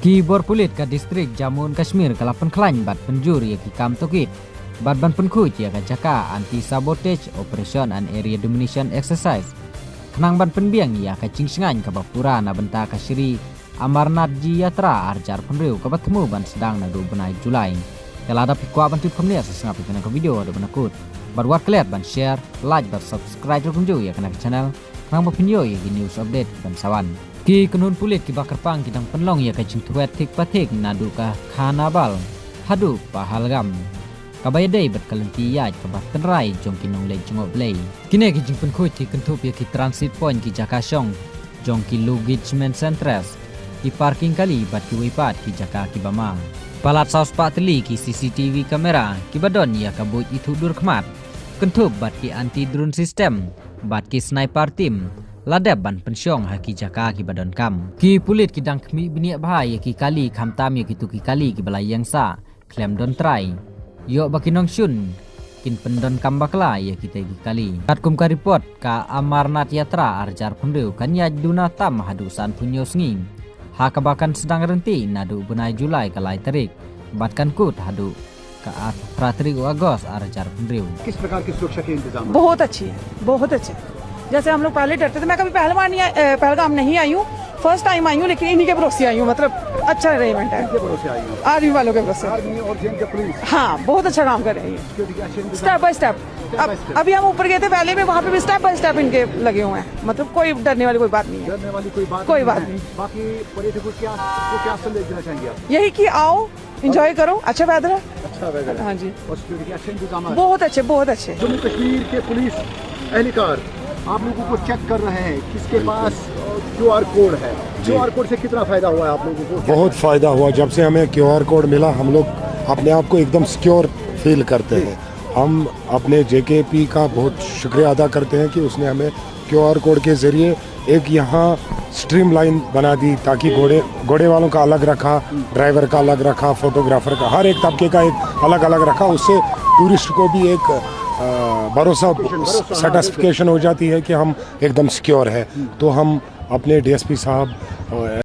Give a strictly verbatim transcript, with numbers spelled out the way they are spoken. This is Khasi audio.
Ki bor pulit ka distrik Jammu and Kashmir ka la pynkhlaiñ bad pynjur ïa ki kam tohkit bad ban pynkhuid ïa ka jaka Anti Sabotage Operation and Area Domination Exercise, khnang ban pynbiang ïa ka jingshngaiñ kaba pura na bynta ka Shri Amarnath Ji Yatra ar hajar phew kaba thmu ban sdang naduh bnai July. Te lada phi kwah ban tip kham bniah sa sngap ïa kane ka video haduh ban da kut bad wat klet ban share, like bad subscribe ruh kumjuh ïa kane ka channel, khnang ba phin ïoh ïa ki news update ban sa wan. Ki kynhun pulit kiba kyrpang ki dang pynlong ïa ka jingthwet thik pa thik naduh ka Khanabal haduh Pahalgam, kaba ïadei bad ka lynti ïaid kaba tynrai jong ki nongleit jngoh Blei. Kine ki jingpynkhuid ki kynthup ïa ki transit point, ki jaka shong jong ki luggage man centres, ki parking kali bad kiwei pat ki jaka kiba ma. Palat saw spah tylli ki C C T V camera kiba don ïa ka buit ithuh dur khmat, kynthup bad ki anti drone system bad ki sniper team la dep ban pynshong ha ki jaka kiba donkam. Ki pulit ki dang khmih bniah bha ïa ki kali, khamtam ïa kitu ki kali kiba la ïeng sah khlem don trai, ïoh ba ki nongshun kin pyndonkam bakla ïa kita ki kali. Katkum ka report, ka Amarnath Yatra ar hajar phew kan ïaid duna tam haduh san phew sngi, ha kaba kan sdang ryntih naduh bnai July ka lai tarik bad kan kut haduh ka phra tarik u August ar hajar phew. किस प्रकार की सुरक्षा के इंतजाम? बहुत अच्छी है, बहुत अच्छे। जैसे हम लोग पहले डरते थे, मैं कभी पहलवान नहीं आ-, अ, पहलगाम नहीं आई हूँ, फर्स्ट टाइम आई हूँ, लेकिन इन्हीं के भरोसे आई हूँ। मतलब, अच्छा अरेंजमेंट है। किनके भरोसे आई हो? आर्मी वालों के भरोसे। आर्मी और जे एंड के पुलिस? हाँ, बहुत अच्छा काम कर रही है। सिक्योरिटी के अच्छे इंतजाम? स्टेप बाय स्टेप। स्टेप अब बाय स्टेप। अभी हम ऊपर गए थे वैली में, वहाँ पे भी स्टेप बाय स्टेप इनके लगे हुए हैं। मतलब, कोई डरने वाली कोई बात नहीं है। डरने वाली कोई बात कोई नहीं बात है। नहीं। बाकी पर्यटकों को क्या, को क्या संदेश देना चाहेंगे आप? यही कि आओ, एंजॉय करो, अच्छा वेदर है। अच्छा वेदर है। हाँ जी। और सिक्योरिटी के अच्छे इंतजाम हैं? बहुत अच्छे, बहुत अच्छे। जम्मू कश्मीर के पुलिस एहलकार आप लोगों को चेक कर रहे हैं, किसके पास क्यूआर कोड है, जी। क्यूआर कोड से कितना फायदा हुआ है आप लोगों को? बहुत फायदा हुआ। जब से हमें क्यूआर कोड मिला, हम लोग अपने आप को एकदम सिक्योर फील करते हैं। हम अपने जेकेपी का बहुत शुक्रिया अदा करते हैं कि उसने हमें क्यूआर कोड के जरिए एक यहाँ स्ट्रीमलाइन बना दी, ताकि घोड़े, घोड़े वालों का अलग रखा, ड्राइवर का अलग रखा, फोटोग्राफर का, हर एक तबके का एक अलग-अलग रखा। उससे टूरिस्ट को भी एक, अ, भरोसा, भरोसा, हाँ, सेटिस्फिकेशन हो जाती है कि हम एकदम सिक्योर है। तो हम अपने डीएसपी साहब, अ,